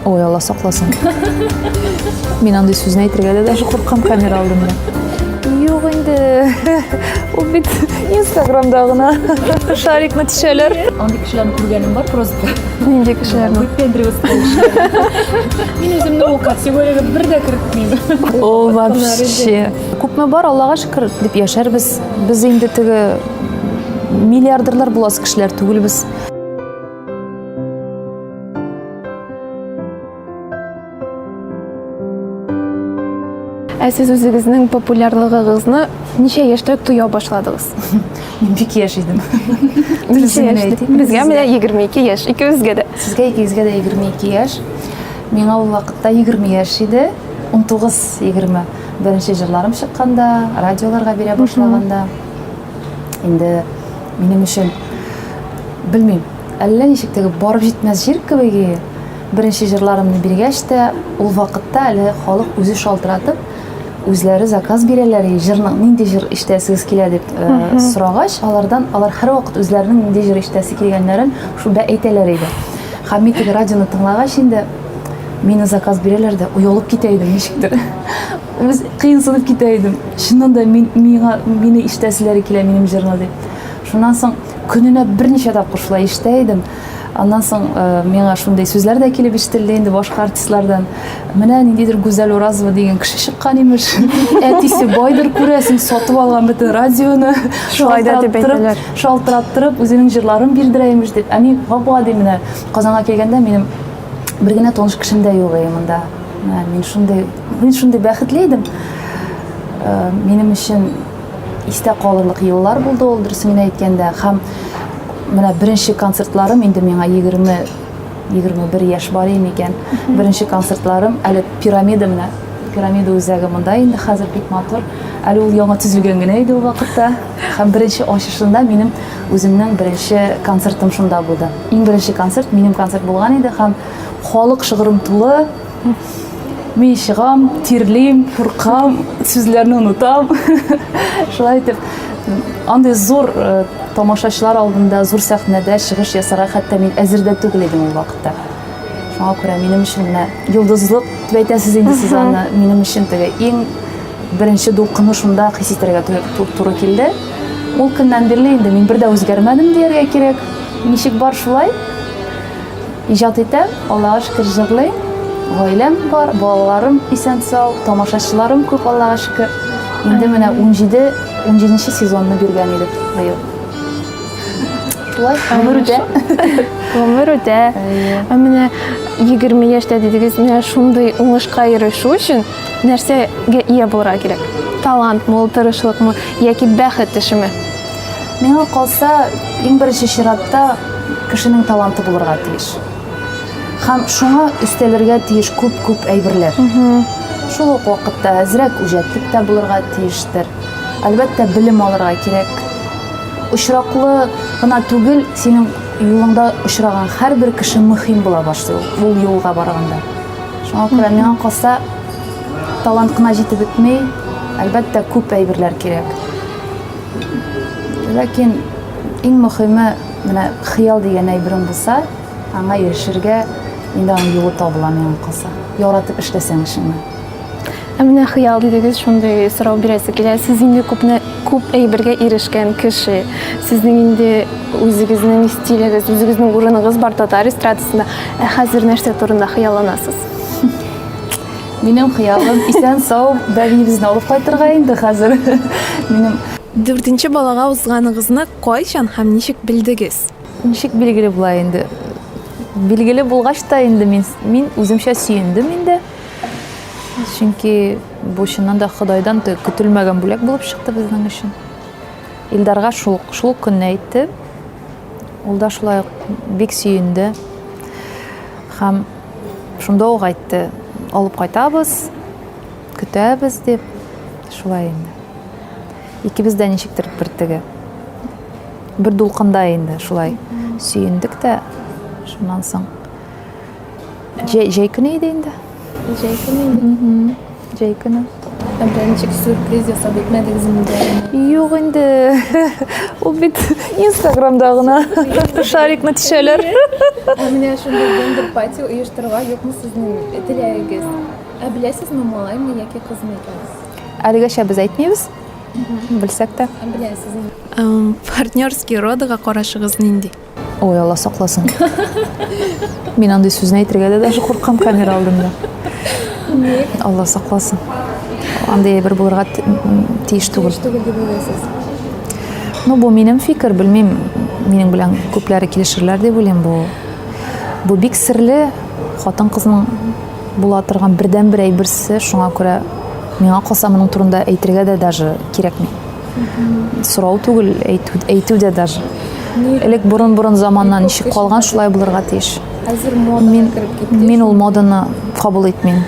Ой, Алла сакласын. Мин андый сүзне әйтергә дә даже куркам камера алдында. Юк инде. Ул бит Инстаграмда гына шарикны төшәләр. Андый кешеләрне күргәнем бар просто. Нинди кешеләрне? Выпендриваться Мин үземне ул категориягә бер дә кертмим. Ул вообще. Күпме бар, Аллага шөкер, дип яшәрбез. Без инде теге миллиардерлар буласы кешеләр түгелбез. Ә сез үзегезнең популярлыгыгызны ничә яшьтә тоя башладыгыз? Мин бик яшь идем. Ничә яшьтә? Безгә менә 22 яшь, икебезгә дә. Сезгә икегезгә дә 22 яшь. Миңа ул вакытта 20 яшь иде. 19-20 беренче җырларым чыкканда, радиоларга бирә башлаганда. Инде минем өчен белмим, әллә ничек теге барып җитмәс җир кебек. Беренче җырларымны биргәч тә, ул вакытта әле халык үзе шалтыратып, үзләре заказ бирәләр, җырның нинди җыр ишетәсегез килә дип э, сорагач, алардан алар һәрвакыт үзләренең нинди җыр ишетәсе килгәннәрен шунда әйтәләр иде. Һәм мин теге радионы тыңлагач инде, мине заказ бирәләр дә, оялып китә идем ничектер. Үз кыенсынып китә идем. Чыннан да мин миңа мине ишетәселәре килә минем җырны дип. Шуннан соң көненә берничә тапкыр шулай ишетә идем. Аннан соң э, миңа шундый сүзләр дә килеп ишетелде инде башка артистлардан. Менә ниндидер Гүзәл Уразова дигән кеше чыккан имеш. Әтисе байдыр күрәсең, сатып алган бөтен радионы. Шулай да дип әйтәләр. Шалтыраттырып, үзенең җырларын бирдерә имеш дип. Ә мин гап-гади менә Казанга килгәндә минем бер генә таныш кешем дә юк иде монда. Менә мин шундый, мин шундый бәхетле идем. Э, минем өчен истә калырлык еллар булды ул, дөресен генә әйткәндә. Һәм менә беренче концертларым инде миңа 20 21 яшь бар иде микән. Беренче концертларым әле пирамида менә пирамида үзәге монда инде хәзер бик матур. Әле ул яңа төзелгән генә иде ул вакытта. Һәм беренче ачышында минем үземнең беренче концертым шунда булды. Иң беренче концерт минем концерт булган иде һәм халык шыгрым тулы. Мин чыгам, тирлим, куркам, сүзләрне онытам. Шулай итеп, андый зур э, тамашачылар алдында, зур сәхнәдә чыгыш ясарга хәтта мин әзер дә түгел идем ул вакытта. Шуңа күрә минем өчен менә йолдызлык дип әйтәсез инде сез аны, минем өчен теге иң беренче дулкыны шунда хис итәргә туры килде. Ул көннән бирле инде мин бер дә үзгәрмәдем дияргә кирәк. Ничек бар шулай. Иҗат итәм, Аллага шөкер, җырлыйм. Гаиләм бар, балаларым исән-сау, тамашачыларым күп, Аллага шөкер. Инде менә 17, 17 сезонны биргән идек быел. Шулай, гомер үтә. Гомер үтә. Ә менә 20 яшьтә дидегез, менә шундый уңышка ирешү өчен нәрсәгә ия булырга кирәк? Талантмы ул, тырышлыкмы яки бәхет эшеме? Миңа калса, иң беренче чиратта кешенең таланты булырга тиеш. Һәм шуңа өстәлергә тиеш күп-күп әйберләр. Шул ук вакытта әзрәк үҗәтлек тә булырга тиештер. Әлбәттә, белем алырга кирәк. Очраклы гына түгел, синең юлыңда очраган һәрбер кеше мөһим була башлый ул юлга барганда. Шуңа күрә миңа калса, талант кына җитеп бетми, әлбәттә, күп әйберләр кирәк. Ләкин иң мөхиме менә хыял дигән әйберең булса, аңа ирешергә инде аның юлы табыла миңа калса. Яратып эшләсәң эшеңне. Ә менә хыял дидегез, шундый сорау бирәсе килә. Сез инде күпне күп әйбергә ирешкән кеше. Сезнең инде үзегезнең стилегез, үзегезнең урыныгыз бар татар эстрадасында. Ә хәзер нәрсә турында хыялланасыз? Минем хыялым исән-сау бәбиебезне алып кайтырга инде хәзер. Минем Дүртенче балага узганыгызны кайчан һәм ничек белдегез? Ничек билгеле була инде? Билгеле булгач та инде мин, мин үземчә сөендем инде. Чөнки бу чыннан да Ходайдан көтелмәгән бүләк булып чыкты безнең өчен. Илдарга шул, шул көнне әйтте. Ул да шулай ук бик сөенде. Һәм Шунда ук әйтте, алып кайтабыз, көтәбез дип. Шулай инде. Икебез дә ничектер бер теге бер дулкында инде шулай сөендек тә. Шуннан соң җәй, җәй көне иде инде. Җәй көне инде. Җәй көне. Ә менә ничек сюрприз ясап әйтмәдегез инде? Юк инде. Ул бит Инстаграмда гына шарикны тишәләр. Ә менә шундый гендер пати оештырырга юкмы сезнең теләгегез? Ә беләсезме, малаймы яки кызмы икән? Әлегәчә без әйтмибез. Белсәк тә. Ә беләсез инде. Партнерский родага карашыгыз нинди? Ой, Алла сакласын. Мин андый сүзне әйтергә дә даже куркам камера алдында. Алла сакласын. Андый әйбер булырга тиеш түгел. Тиеш түгел дип уйлыйсыз. Ну, бу минем фикер, белмим, минем белән күпләре килешерләр дип уйлыйм. Бу бу бик серле хатын-кызның була торган бердәнбер әйберсе, шуңа күрә миңа калса моның турында әйтергә дә даже кирәкми. Сорау түгел, әйтү, әйтү дә даже. Элек борын-борын заманнан ничек калган, шулай булырга тиеш. Хәзер модага мин, кереп китте. Мин ул моданы кабул итмим.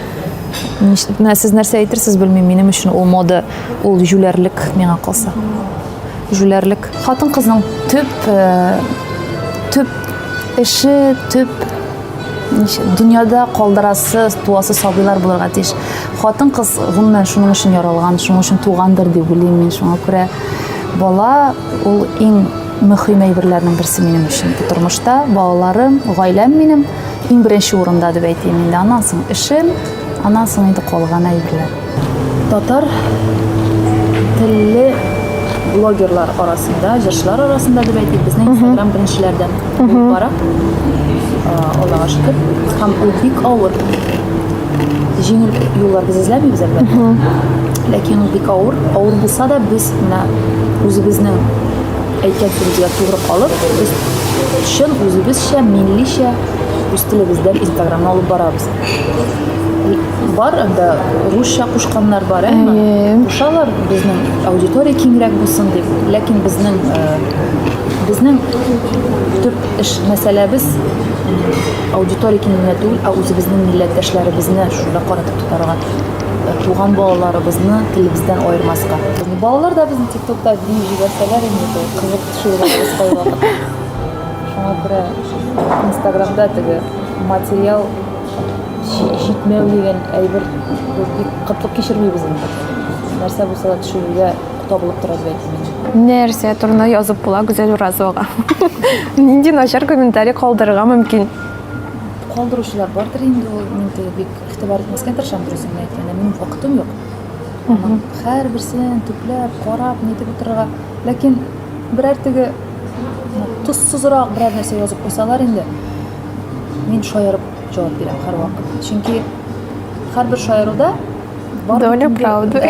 Менә сез нәрсә әйтерсез, белмим, минем өчен ул мода, ул җүләрлек миңа калса. Җүләрлек. Хатын-кызның төп э, төп эше, төп дөньяда калдырасы, туасы сабыйлар булырга тиеш. Хатын-кыз гомумән шуның өчен яралган, шуның өчен тугандыр дип уйлыйм мин. Шуңа күрә бала ул иң мөһим әйберләрнең берсе минем өчен. Бу тормышта балаларым, гаиләм минем иң беренче урында дип әйтим инде. Аннан соң эшем, аннан соң инде калган әйберләр. Татар телле блогерлар арасында, җырчылар арасында дип әйтик, безнең Инстаграм беренчеләрдән булып бара. Аллага шөкер. Һәм ул бик авыр. Җиңел юллар без эзләмибез, әлбәттә. Ләкин ул бик авыр. Авыр булса да, без менә үзебезнең әйткән сүзебезгә тугры калып, без чын үзебезчә, милличә үз телебездән Инстаграмны алып барабыз. Бар анда русча кушканнар бар, әмма кушалар безнең аудитория киңрәк булсын дип. Ләкин безнең э, безнең төп эш мәсьәләбез аудитория киңлегенә түгел, ә үзебезнең милләттәшләребезне шунда каратып тотарга, э, туган балаларыбызны телебездән аермаска. Балалар да безнең ТикТокта биеп җибәрсәләр инде, кызык төшереп алабыз кайвакыт. Шуңа күрә Инстаграмда теге материал җитмәү дигән әйбер без бик кытлык кичермибез инде. Нәрсә булса да төшерергә табылып тора дип әйтим мин. Нәрсә турында язып була Гүзәл Уразовага? Нинди начар комментарий калдырырга мөмкин? Калдыручылар бардыр инде ул. Мин теге бик игътибар итмәскә тырышам, дөресен генә әйткәндә. Минем вакытым юк. Аның һәрберсен төпләп, карап, нитеп утырырга. Ләкин берәр теге тозсызрак берәр нәрсә язып куйсалар инде, мин шаярып җавап бирәм һәрвакыт. Чөнки һәрбер шаяруда бар Доля правды.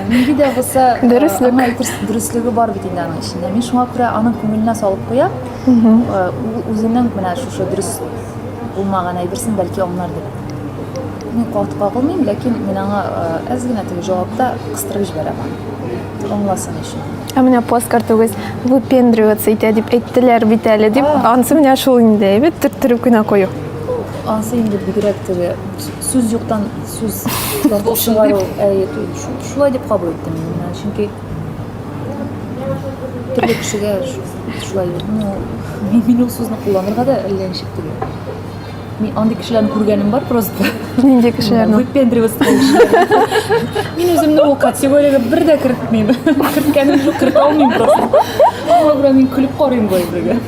Нинди дә булса дөреслек. Аңа әйтер дөреслеге бар бит инде аның эчендә. Мин шуңа күрә аның күңеленә салып куям. Ул үзенең менә шушы дөрес булмаган әйберсен бәлки аңлар дип. Мин каты кагылмыйм, ләкин мин аңа әз генә теге җавапта кыстырып җибәрәм аны. Аңласын өчен. Ә менә пост картугыз выпендриваться итә дип әйттеләр бит әле дип, анысы менә шул инде, әйбәт төрттереп кенә кую. Анысы инде бигрәк теге сүз юктан сүз тартып чыгару, әйе, шулай дип кабул иттем мин моны, чөнки төрле кешегә шулай, ну, мин ул сүзне кулланырга да әллә ничек теге. Мин андый кешеләрне күргәнем бар просто. Нинди кешеләрне? Выпендриваться Мин үземне ул категориягә бер дә кертмим. Керткәнем юк, кертә алмыйм просто. Шуңа күрә мин көлеп карыйм бу әйбергә.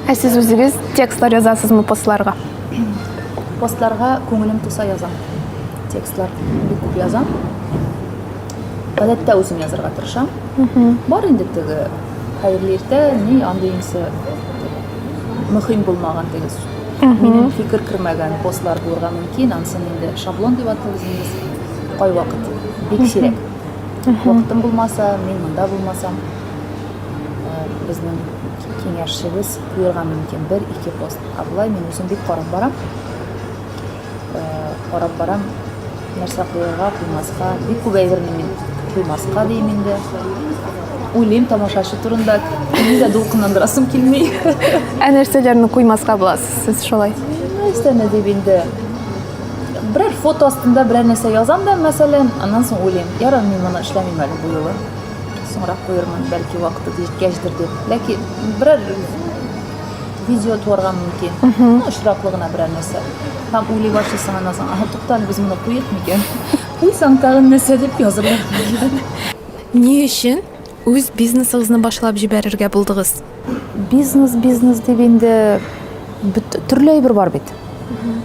Ә сез үзегез текстлар язасызмы постларга? Постларга күңелем туса язам. Текстлар бик күп язам. Гадәттә үзем язарга тырышам. Бар инде теге хәерле иртә, ни андый инсе мөһим булмаган теге минем фикер кермәгән постлар булырга мөмкин. Анысын инде шаблон дип атыйбыз инде без. Кайвакыт бик сирәк. Вакытым булмаса, мин монда булмасам, э, безнең киңәшчебез куярга мөмкин бер-ике пост. Ә болай мин үзем бик карап барам. Э, карап барам, нәрсә куярга, куймаска. Бик күп әйберне мин куймаска дим инде. Уйлыйм тамашачы турында, кемне дә дулкынландырасым килми. Ә нәрсәләрне куймаска буласыз сез шулай? Нәрсәне дип инде. Берәр фото астында берәр нәрсә язам да, мәсәлән, аннан соң уйлыйм, ярар, мин моны эшләмим әле бу юлы. Соңрак куермын, бәлки вакыты җиткәчдер дип. Ләкин берәр видео туарга мөмкин. Ну, очраклы гына берәр нәрсә. Һәм уйлый башлыйсың аннан соң, ага, тукта әле без моны куйыйк микән? Куйсаң тагын нәрсә дип язырлар. Ни өчен үз бизнесыгызны башлап җибәрергә булдыгыз? Бизнес, бизнес дип инде төрле әйбер бар бит.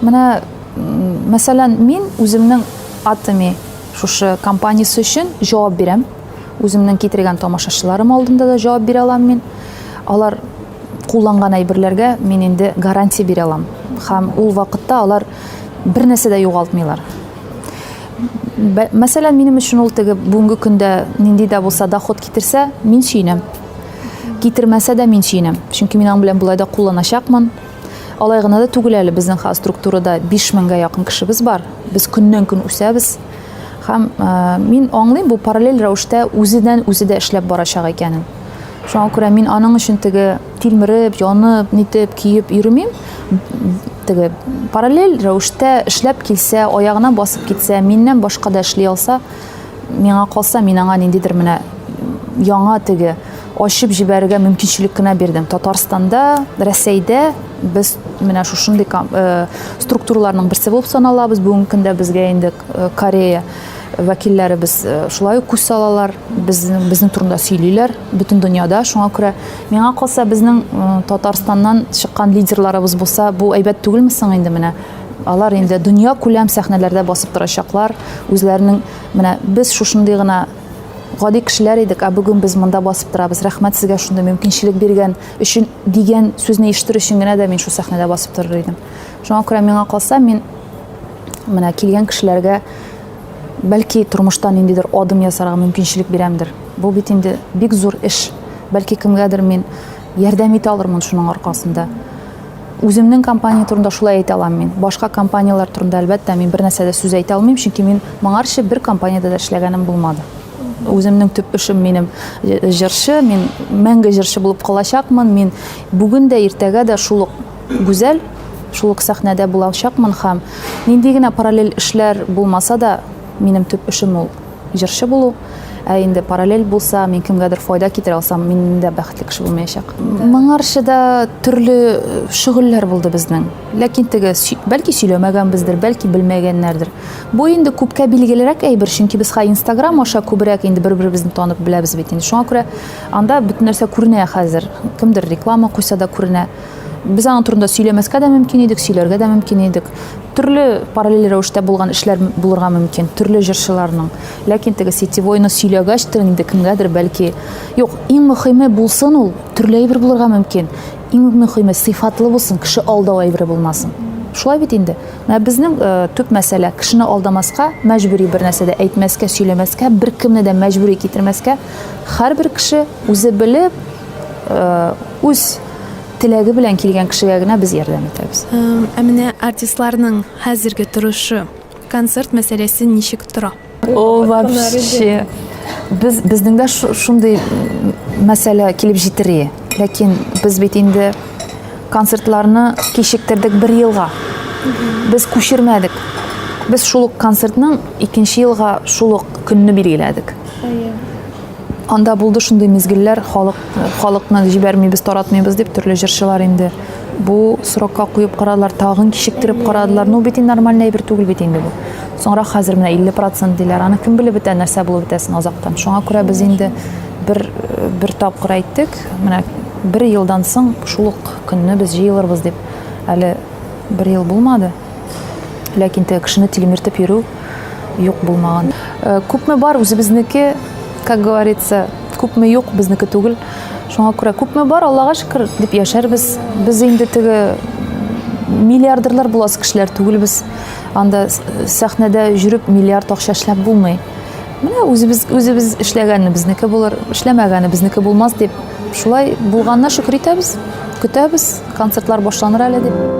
Менә, мәсәлән, мин үземнең Атоми шушы компаниясе өчен җавап бирәм. Үземнең китергән тамашачыларым алдында да җавап бирә алам мин. Алар кулланган әйберләргә мин инде гарантия бирә алам. Һәм ул вакытта алар бер нәрсә дә югалтмыйлар. Мәсәлән, минем өчен ул теге бүгенге көндә нинди дә булса доход китерсә, мин сөенәм. Китермәсә дә мин сөенәм. Чөнки мин аның белән болай да кулланачакмын. Алай гына да түгел әле, безнең хәзер структурада 5000гә якын кешебез бар. Без көннән-көн үсәбез. Һәм э, мин аңлыйм, бу параллель рәвештә үзеннән үзе дә эшләп барачак икәнен. Шуңа күрә мин аның өчен теге тилмереп, янып, нитеп, көеп йөрмим. Теге параллель рәвештә эшләп килсә, аягына басып китсә, миннән башка да эшли алса, миңа калса, мин аңа ниндидер менә яңа теге ачып җибәрергә мөмкинчелек кенә бирдем. Татарстанда, Рәсәйдә без менә шушындый э, структураларның берсе булып саналабыз. Бүгенге көндә безгә инде э, Корея вәкилләребез э, шулай ук күз салалар, безнең, безнең турында сөйлиләр бөтен дөньяда. Шуңа күрә миңа калса, безнең Татарстаннан чыккан лидерларыбыз булса, бу әйбәт түгелме соң инде менә? Алар инде дөнья күләм сәхнәләрдә басып торачаклар, үзләренең менә без шушындый гына гади кешеләр идек, ә бүген без монда басып торабыз. Рәхмәт сезгә шундый мөмкинчелек биргән өчен дигән сүзне ишетер өчен генә дә мин шул сәхнәдә басып торыр идем. Шуңа күрә миңа калса, мин менә килгән кешеләргә бәлки тормышта ниндидер адым ясарга мөмкинчелек бирәмдер. Бу бит инде бик зур эш. Бәлки кемгәдер мин ярдәм итә алырмын шуның аркасында. Үземнең компания турында шулай әйтә алам мин. Башка компанияләр турында, әлбәттә, мин бер нәрсә дә сүз әйтә алмыйм, чөнки мин моңарчы бер компаниядә дә эшләгәнем булмады. Үземнең төп эшем минем җырчы, мин мәңге җырчы булып калачакмын. Мин бүген дә, иртәгә дә шул ук Гүзәл, шул ук сәхнәдә булачакмын һәм нинди генә параллель эшләр булмаса да, минем төп эшем ул җырчы булу. Ә инде параллель булса, мин кемгәдер файда китерә алсам, мин дә бәхетле кеше булмаячак. Моңарчы да төрле э, шөгыльләр булды безнең. Ләкин теге, бәлки сөйләмәгәнбездер, бәлки белмәгәннәрдер. Бу инде күпкә билгелерәк әйбер, чөнки без хәзер Инстаграм аша күбрәк инде бер-беребезне танып беләбез бит инде. Шуңа күрә анда бөтен нәрсә күренә хәзер. Кемдер реклама куйса да күренә. Без аның турында сөйләмәскә дә мөмкин идек, сөйләргә дә мөмкин идек. Төрле параллель рәвештә булган эшләр булырга мөмкин, төрле җырчыларның. Ләкин теге сетевойны сөйләгәч тә инде кемгәдер бәлки юк, иң мөхиме булсын ул, төрле әйбер булырга мөмкин. Иң мөхиме сыйфатлы булсын, кеше алдау әйбере булмасын. Шулай бит инде. Менә безнең э, төп мәсьәлә кешене алдамаска, мәҗбүри бер нәрсә дә әйтмәскә, сөйләмәскә, беркемне дә мәҗбүри китермәскә. Һәрбер кеше үзе белеп, э, үз теләге белән килгән кешегә генә без ярдәм итәбез. Ә менә артистларның хәзерге торышы, концерт мәсьәләсе ничек тора? О, вообще. Без безнең дә шундый мәсьәлә килеп җитер. Ләкин без бит инде концертларны кичектердек бер елга. Без күчермәдек. Без шул ук концертның икенче елга шул ук көнне билгеләдек. Анда булды шундый мизгелләр, халык халыкны җибәрмибез, таратмыйбыз дип төрле җырчылар инде бу срокка куеп карадылар, тагын кичектереп карадылар. Ну бит инде нормальный әйбер түгел бит инде бу. Соңрак хәзер менә 50% диләр. Аны кем белеп бетә, нәрсә булып бетәсен азактан. Шуңа күрә без инде бер бер тапкыр әйттек, менә бер елдан соң шул ук көнне без җыелырбыз дип. Әле бер ел булмады. Ләкин теге кешене тилмертеп йөрү юк булмаган. Э, күпме бар үзебезнеке, как говорится, күпме юк безнеке түгел. Шуңа күрә күпме бар, Аллага шөкер дип яшәрбез. Без инде теге миллиардерлар буласы кешеләр түгелбез. Анда сәхнәдә йөреп миллиард акча эшләп булмый. Менә үзебез үзебез эшләгәне безнеке булыр, эшләмәгәне безнеке булмас дип, шулай булганына шөкер итәбез. Көтәбез, концертлар башланыр әле дип.